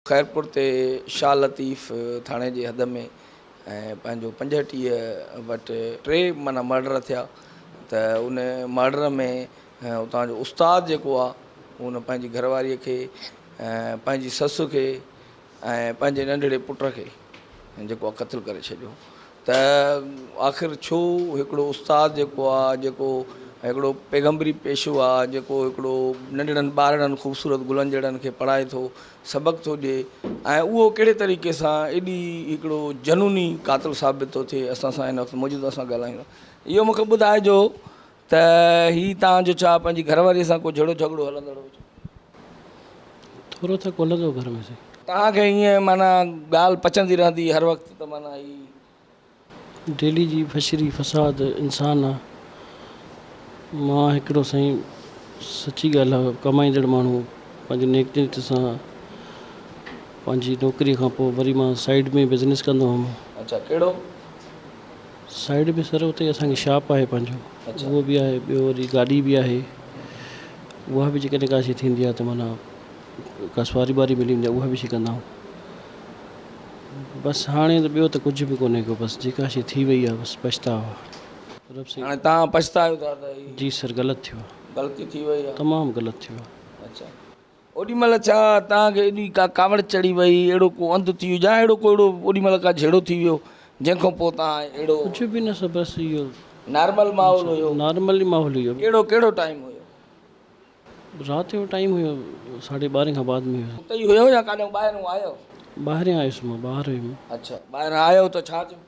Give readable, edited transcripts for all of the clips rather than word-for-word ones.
خيرپور تي شاهه لطيف ٿاڻي جي حد ۾ ۽ پنهنجو 35 وٽ ٽي معنيٰ مرڊر ٿيا ته ان مرڊر ۾ اتان جو استاد جيڪو آ ان پنهنجي گهر واريء کي پنهنجي سس کي ۽ پنهنجي ننڍڙي پٽ کي جيڪو آ قتل ڪري ڇڏيو ته آخر ڇو هڪڙو استاد جيڪو آ جيڪو هڪڙو پيغمبري پيشو آ جيڪو هڪڙو ننڍڙن ٻارڙن خوبصورت گلن جهڙن کي پڙهائي ٿو سبق ٿو ڏئي ۽ اهو ڪهڙي طريقي سان ايڏي هڪڙو جنوني قاتل ثابت ٿو ٿئي اسان سان هن وقت موجود اسان ڳالهايون اهو مونکي ٻڌائجو ته هي توهان جو ڇا پنهنجي گهر واري سان ڪو جهيڙو جهڳڙو هلندڙ هو ڇا؟ ٿورو ته ڪو هلندو هو گهر ۾ سائين. توهان کي ائين معنيٰ ڳالهه پچندي رهندي هر وقت ته معنيٰ هي. ڊيلي جي فشري فساد انسان آ. مان هڪڙو سائين سچي ڳالهه آ ڪمائيندڙ ماڻهو پنهنجي نيڪ نيت سان پنهنجي نوڪري کان پوء وري مان سائيڊ ۾ بزنس ڪندو هئم. اڇا ڪهڙو؟ سائيڊ ۾ سر اتي اسان کي شاپ آهي پنهنجو اهو به آهي ٻيو وري گاڏي به آهي اها به جيڪڏهن ڪا شي ٿيندي آهي ته معنيٰ ڪا سواري ٻاري ملي ويندي آهي اها به شي ڪندا آهيون بس هاڻي ته ٻيو ته ڪجهه به ڪونهي ڪو بس جيڪا شي ٿي وئي آهي بس پڇتاء آهي رب سائين. هاڻي توهان پڇتايو ٿا ته هي. جي سر غلط ٿيو آهي. غلطي ٿي وئي آهي. تمام غلط ٿيو آهي. اڇا اوڏي مهل ڇا توهان کي ايڏي ڪا ڪاوڙ چڙهي وئي، اهڙو ڪو انڌ ٿي ويو يا اهڙو ڪو اهڙو اوڏي مهل ڪا جهيڙو ٿي ويو، جنهن کان پوء توهان اهڙو. ڪجهه به نه سر بس اهو. نارمل ماحول هيو. نارمل ئي ماحول هيو. ڪهڙو ڪهڙو ٽائيم هيو؟ رات جو ٽائيم هيو ساڍي ٻارهين کان بعد ۾ هيو. اتي ئي هيو يا ڪاڏانهن ٻاهرون آيو؟ ٻاهريان آيس مان ٻاهر هيم. اڇا ٻاهران آيو ته ڇا ٿيو؟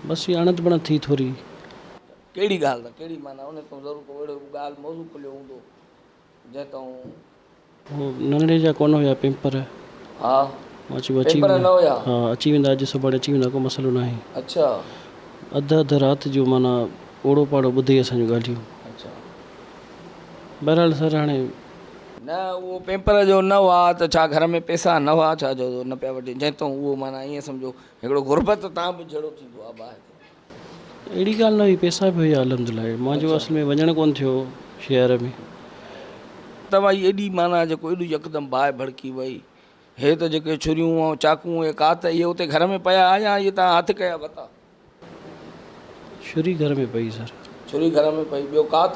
بس اها اڻت بڻت ٿي ٿوري. ڪهڙي ڳالهه ته ڪهڙي معنيٰ ان تون ضرور ڪو اهڙو ڳالهه موضوع کليو هوندو. جنهن تون. هو ننڍڙي جا ڪونه هيا پيمپر. ها مان چيو اچي پيمپر ويندا. نه هيا. ها اچي ويندا اڄ سڀاڻي اچي ويندا ڪو مسئلو ناهي. اڇا. اڌ اڌ رات جو معنيٰ اوڙو پاڙو ٻڌي اسان جون ڳالهيون. اڇا. بهرحال سر هاڻي. نه اهو پيمپر جو نه هئا ته ڇا گهر ۾ پئسا نه هئا ڇا جو نه پيا وٺي جنهن تون اهو معنيٰ ائين سمجهو هڪڙو غربت تان به جهيڙو ٿيندو آهي باهه تي. اهڙي ڳالهه نه هئي پئسا به هيا الحمدلله مانجو اصل ۾ وڃڻ ڪونه ٿيو شهر ۾. ته ڀائي ايڏي معنيٰ جيڪو ايڏو يڪدم باهه ڀڙڪي وئي. هي ته جيڪي ڇريون ۽ چاقون اهي ڪات اهي اتي گهر ۾ پيا ها يا اهي توهان هٿ ڪيا ورتا؟ ڇري گهر ۾ پئي سر. ڇري گهر ۾ پئي ٻيو ڪات؟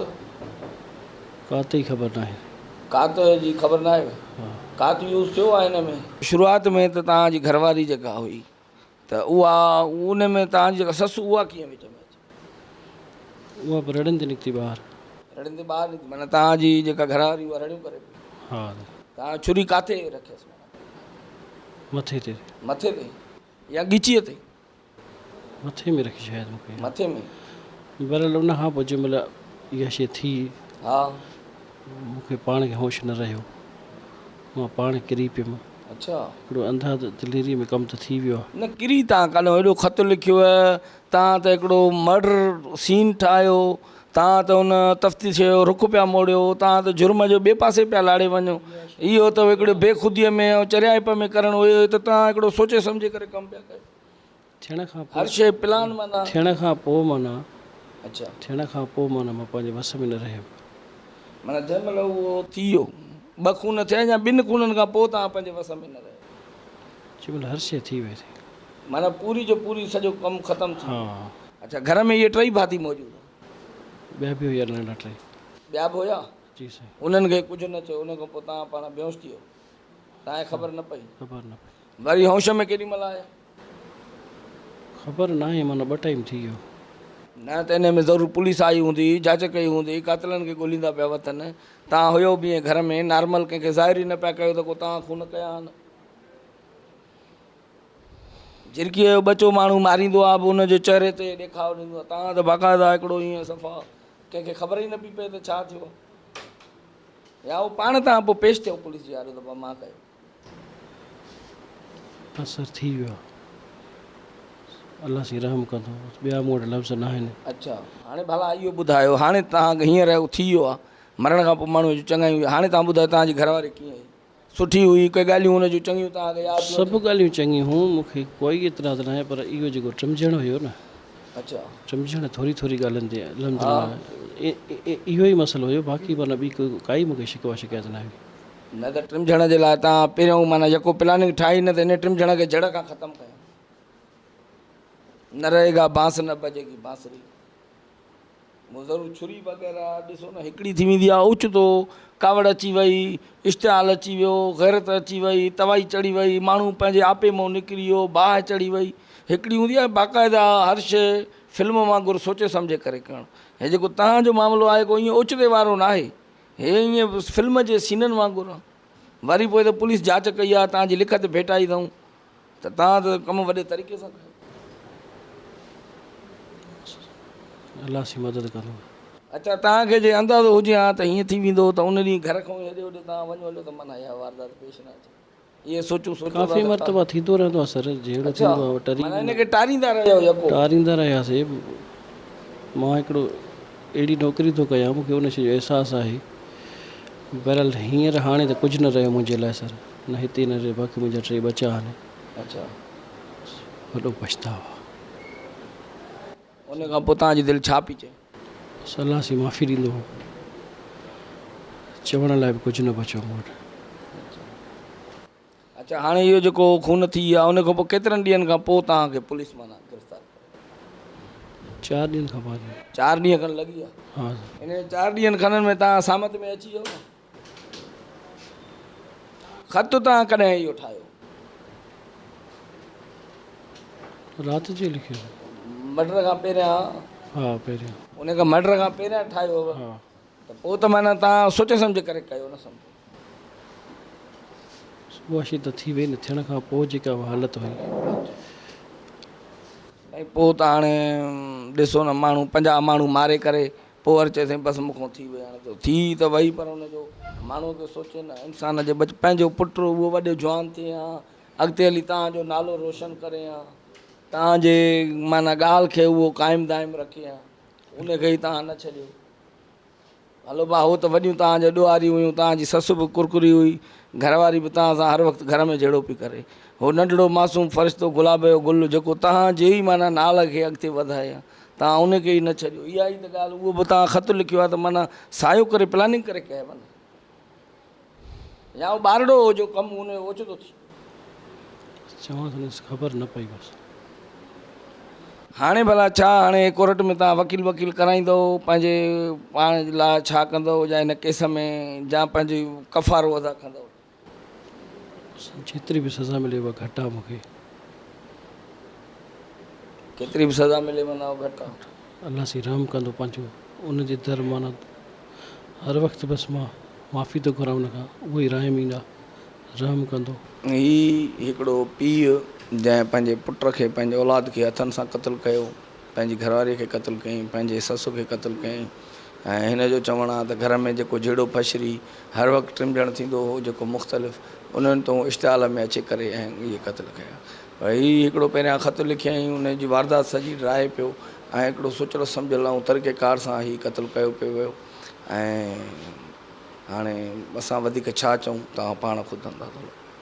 ڪات جي خبر ناهي. ڪات جي خبر ناهي؟ ها. ڪات يوز ٿيو آهي هن ۾؟ شروعات ۾ ته توهان جي گهرواري جيڪا هئي ته اها ان ۾ توهان جي جيڪا سس اها ڪيئن وچ ۾ اچي؟ اها به رڙين تي نڪتي ٻاهر. رڙين تي ٻاهر نڪتي معنيٰ توهان جي جيڪا گهر واري اها رڙيون ڪري پئي. ها. توهان ڇري ڪاٿي رکيس معنيٰ؟ مٿي تي. مٿي تي يا ڳچيء تي؟ مٿي ۾ رکي شايد مون کي. مٿي ۾. بهرحال ان کان پوء جنهن مهل اها شيء ٿي. ها. مون کي پاڻ کي هوش نه رهيو. مان پاڻ ڪري پيم. اڇا. هڪڙو انڌا دليريء ۾ ڪم ته ٿي ويو آ. نه ڪري تان ڪڏهن ايڏو خط لکيو تان ته هڪڙو مرڊر سين ٺاهيو تان ته ان تفتيش جو رخ پيا موڙيو تان ته جرم جو ٻئي پاسي پيا لاڙي وڃو اهو ته هڪڙو بي خوديء ۾ ۽ چريائپ ۾ ڪرڻ هيو ته تان هڪڙو سوچي سمجهي ڪري ڪم پيا ڪيو. ٿيڻ کان پوء هر شيء پلان معنيٰ. ٿيڻ کان پوء معنيٰ. اڇا. ٿيڻ کان پوء معنيٰ مان پنهنجي وس ۾ نه رهيم. معنيٰ جنهن مهل اهو ٿي ويو، ٻه خون ٿيا يا ٻن خونن کان پوء توهان پنهنجي وس ۾ نه رهيو. جنهن مهل هر شيء ٿي وئي ٿي. معنيٰ پوري جو پوري سڄو ڪم ختم ٿي ويو. ها. اڇا گهر ۾ اهي ٽئي ڀاتي موجود هئا. ٻيا به هيا ننڍا ٽي. ٻيا به هيا؟ جي سائين. انهن کي ڪجهه نه چيو ان کان پوء توهان پاڻ بيهوش ٿي ويو. توهان کي خبر نه پئي. خبر نه پئي. وري هوش ۾ ڪيڏي مهل آيا؟ خبر ناهي معنيٰ ٻه ٽائيم ٿي ويو. نه ته انهي ۾ ضرور پوليس آئي هوندي، جاچ ڪئي هوندي، قاتلن کي ڳوليندا پيا وتن. توهان هيو به ائين گهر ۾ نارمل ڪنهن کي ظاهر ئي نه پيا ڪيو ته ڪو توهان خون ڪيا آهن. جهرڪيء جو ٻچو ماڻهو ماريندو آهي به ان جي چهري تي ڏيکاء ڏيندو آهي. توهان ته باقاعده هڪڙو ائين صفا ڪنهن کي خبر ئي نه پئي پئي ته ڇا ٿيو آهي. يا هو پاڻ توهان پوء پيش ٿيو پوليس جي آڏو ته بابا مان ڪيو. اثر ٿي ويو آ الله سائين رحم ڪندو ٻيا مون وٽ لفظ ناهن. اڇا هاڻي ڀلا اهو ٻڌايو هاڻي توهان کي هينئر اهو ٿي ويو آ مرڻ کان پوء ماڻهو جون چڱايون هاڻي توهان ٻڌايو توهان جي گهر واري ڪيئن هئي سٺي هئي ڪي ڳالهيون هن جون چڱيون توهان کي ياد ٿيون سڀ اچن. ڳالهيون چڱيون هيون مون کي ڪوئي اعتراض ناهي پر اهو جيڪو ٽمجهڻ هيو نه اڇا. ٽمجهڻ ٿوري ٿوري ڳالهين تي الحمدلله اهو ئي مسئلو هيو باقي معنيٰ ٻي ڪائي مون کي شڪوه شڪايت ناهي. نه ته ٽمجهڻ جي لاء توهان پهريون معنيٰ يڪو پلاننگ ٺاهي نه ته ان ٽمجهڻ کي جڙ کان ختم ڪيان. نه رهيگا بانس نه بجيگي بانسري. مون ضرور ڇري وغيره ڏسو نه هڪڙي ٿي ويندي آهي اوچتو ڪاوڙ اچي وئي، اشتعال اچي ويو، غيرت اچي وئي، توائي چڙهي وئي، ماڻهو پنهنجي آپي مئون نڪري ويو، باهه چڙهي وئي. هڪڙي هوندي آهي باقاعده هر شيء فلم وانگر سوچي سمجهي ڪري ڪرڻ. هي جيڪو توهان جو معاملو آهي ڪو ائين اوچتي وارو ناهي. هي ائين فلم جي سينن وانگر آهي. وري پوء ته پوليس جاچ ڪئي آهي، توهان جي لکت ڀيٽائي اٿئون ته توهان ته ڪم وڏي طريقي سان ڪيو. الله سين مدد ڪندو. اڇا توهان کي جي اندازو هجي ها ته هيئن ٿي ويندو ته ان ڏينهن گهر کان هيڏي هوڏي توهان وڃو هليو ته معنيٰ اها واردات پيش نه اچي. اهي سوچون سوچو ٿا ڪافي ته مرتبا ٿيندو رهندو آهي سر جهيڙو اڇا ٿيندو آهي ٽري معنيٰ ان کي ٽاريندا رهيا آهيو يڪو. ٽاريندا رهياسي مان هڪڙو اهڙي نوڪري ٿو ڪيان مون کي ان شي جو احساس آهي بهرحال هينئر هاڻي ته ڪجهه نه رهيو منهنجي لاء سر نه هتي نه رهي باقي منهنجا ٽي ٻچا آهن اڇا وڏو پڇتاء آهي. ان کان پوء توهان جي دل ڇا پئي چئي؟ بس الله سين معافي ڏيندو هو. چوڻ لاء به ڪجهه نه بچيو مون وٽ. اڇا هاڻي اهو جيڪو خون ٿي ويو آهي ان کان پوء ڪيترن ڏينهن کان پوء توهان کي پوليس معنيٰ گرفتار ڪيو؟ چار ڏينهن کان بعد. چار ڏينهن کن لڳي ويا؟ ها. انهن چار ڏينهن کنن ۾ توهان سامت ۾ اچي ويو نه؟ خط توهان ڪڏهن اهو ٺاهيو؟ رات جو لکيو. مرڊر کان پهريان؟ ها پهريان. ان کان مرڊر کان پهريان ٺاهيو هو؟ ها. ته پوء ته معنيٰ توهان سوچي سمجهي ڪري ڪيو نه سمجهو. اها شي ته ٿي وئي نه ٿيڻ کان پوء جيڪا به حالت هئي. سائين پوء ته هاڻي ڏسو نه ماڻهو 50 ماڻهو ماري ڪري پوء وري چئي سائين بس مون کان ٿي ويو هاڻي ته ٿي ته وئي پر ان جو ماڻهو کي سوچي نه انسان جي بچ پنهنجو پٽ اهو وڏو جوان ٿئي ها اڳتي هلي توهان جو نالو روشن ڪري ها توهان جي معنيٰ ڳالهه کي اهو قائم دائم رکي ها ان کي ئي توهان نه ڇڏيو. هلو ڀاء هو ته وڏيون توهان جي ڏوهاري هيون، توهان جي سس به ڪرڪري هئي، گهر واري به توهان سان هر وقت گهر ۾ جهيڙو پئي ڪري. هو ننڍڙو معصوم فرشتو گلاب جو گل جيڪو توهان جي ئي معنيٰ نال کي اڳتي وڌائي ها، توهان ان کي ئي نه ڇڏيو. اها ئي ته ڳالهه اهو به توهان خط لکيو آهي ته معنيٰ سايو ڪري پلاننگ ڪري ڪيو نه يا هو ٻارڙو هو جو ڪم ان جو اوچتو ٿي ويو. چوان ٿو نه خبر نه پئي بس. هاڻي ڀلا ڇا هاڻي ڪورٽ ۾ توهان وڪيل وڪيل ڪرائيندؤ پنهنجي پاڻ لاء ڇا ڪندؤ يا هن ڪيس ۾ يا پنهنجي ڪفارو ادا ڪندؤ. جيتري به سزا ملي اها گهٽ آ مون کي. ڪيتري به سزا ملي معنيٰ اها گهٽ آ. الله سين رحم ڪندو پنهنجو ان جي در معنيٰ هر وقت بس مان معافي ٿو گهران ان کان اهو ئي راحم ايندا رحم ڪندو. هي هڪڙو پيء جنهن پنهنجي پٽ کي پنهنجي اولاد کي هٿن سان قتل ڪيو، پنهنجي گهرواريء کي قتل ڪيائين، پنهنجي سس کي قتل ڪيائين ۽ هن جو چوڻ آهي ته گهر ۾ جيڪو جهيڙو ڦشري هر وقت ٽمجڻ ٿيندو هو جيڪو مختلف انهن تون اشتعال ۾ اچي ڪري ۽ اهي قتل ڪيا. هي هڪڙو پهريان خط لکيائين ان جي واردات سڄي ڊاهي پيو ۽ هڪڙو سوچيل سمجهيل ۽ طريقي ڪار سان هي قتل ڪيو پيو ويو ۽ هاڻي اسان وڌيڪ ڇا چئون توهان پاڻ خود اندازو لڳايو.